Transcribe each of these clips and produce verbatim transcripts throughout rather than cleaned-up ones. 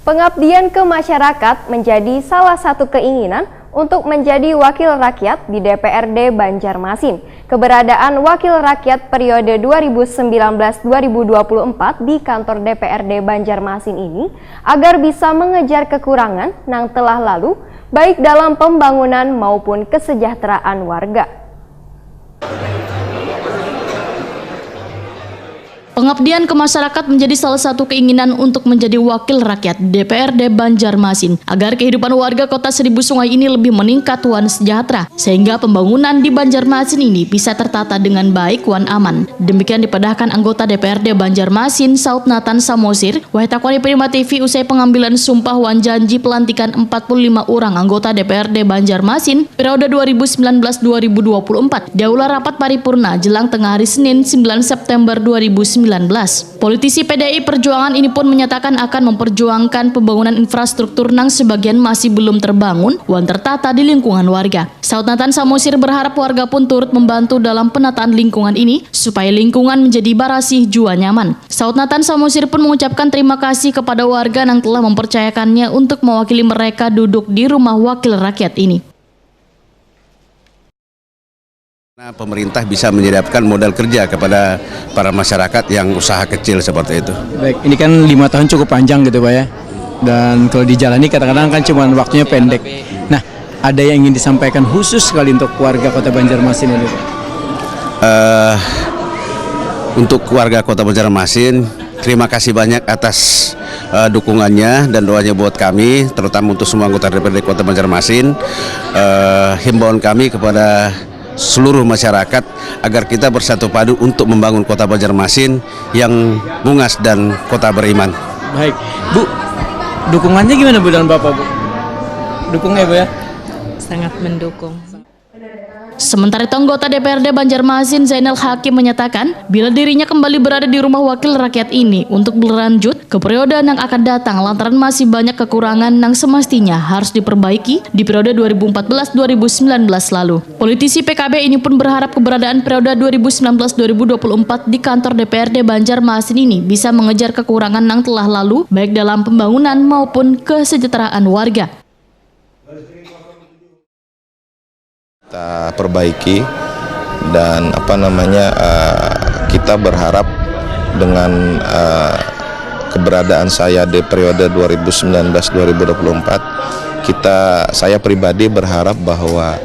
Pengabdian ke masyarakat menjadi salah satu keinginan untuk menjadi wakil rakyat di D P R D Banjarmasin. Keberadaan wakil rakyat periode dua ribu sembilan belas dua ribu dua puluh empat di kantor D P R D Banjarmasin ini agar bisa mengejar kekurangan nang telah lalu, baik dalam pembangunan maupun kesejahteraan warga. Pengabdian ke masyarakat menjadi salah satu keinginan untuk menjadi wakil rakyat D P R D Banjarmasin, agar kehidupan warga Kota Seribu Sungai ini lebih meningkat wan sejahtera, sehingga pembangunan di Banjarmasin ini bisa tertata dengan baik wan aman. Demikian dipadahkan anggota D P R D Banjarmasin, Saud Nathan Samosir, wahai takoni Prima T V usai pengambilan sumpah wan janji pelantikan empat puluh lima orang anggota D P R D Banjarmasin periode dua ribu sembilan belas dua ribu dua puluh empat di Aula Rapat Paripurna jelang tengah hari Senin, sembilan September dua ribu sembilan belas. Politisi P D I Perjuangan ini pun menyatakan akan memperjuangkan pembangunan infrastruktur nang sebagian masih belum terbangun wan tertata di lingkungan warga. Saud Nathan Samosir berharap warga pun turut membantu dalam penataan lingkungan ini supaya lingkungan menjadi barasih jua nyaman. Saud Nathan Samosir pun mengucapkan terima kasih kepada warga yang telah mempercayakannya untuk mewakili mereka duduk di rumah wakil rakyat ini. Nah, pemerintah bisa menyediakan modal kerja kepada para masyarakat yang usaha kecil seperti itu. Baik, ini kan lima tahun cukup panjang gitu Pak ya. Dan kalau dijalani kadang-kadang kan cuma waktunya pendek. Nah, ada yang ingin disampaikan khusus sekali untuk warga Kota Banjarmasin ini Pak? Uh, untuk warga Kota Banjarmasin, terima kasih banyak atas uh, dukungannya dan doanya buat kami, terutama untuk semua anggota D P R D Kota Banjarmasin. Uh, himbauan kami kepada seluruh masyarakat agar kita bersatu padu untuk membangun Kota Banjarmasin yang bungas dan kota beriman. Baik, Bu, dukungannya gimana Bu dan Bapak Bu? Dukung ya Bu ya? Sangat mendukung. Sementara itu, anggota D P R D Banjarmasin Zainal Hakim menyatakan, bila dirinya kembali berada di rumah wakil rakyat ini untuk berlanjut ke periode yang akan datang lantaran masih banyak kekurangan yang semestinya harus diperbaiki di periode dua ribu empat belas dua ribu sembilan belas lalu. Politisi P K B ini pun berharap keberadaan periode dua ribu sembilan belas dua ribu dua puluh empat di kantor D P R D Banjarmasin ini bisa mengejar kekurangan yang telah lalu, baik dalam pembangunan maupun kesejahteraan warga. Kita perbaiki dan apa namanya uh, kita berharap dengan uh, keberadaan saya di periode dua ribu sembilan belas dua ribu dua puluh empat, kita saya pribadi berharap bahwa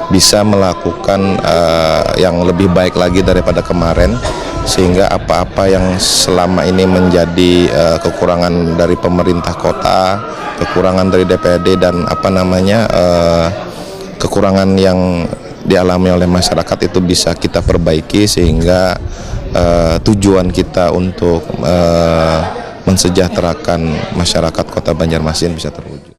bisa melakukan uh, yang lebih baik lagi daripada kemarin, sehingga apa-apa yang selama ini menjadi uh, kekurangan dari pemerintah kota, kekurangan dari D P R D dan apa namanya uh, kekurangan yang dialami oleh masyarakat itu bisa kita perbaiki sehingga uh, tujuan kita untuk uh, mensejahterakan masyarakat Kota Banjarmasin bisa terwujud.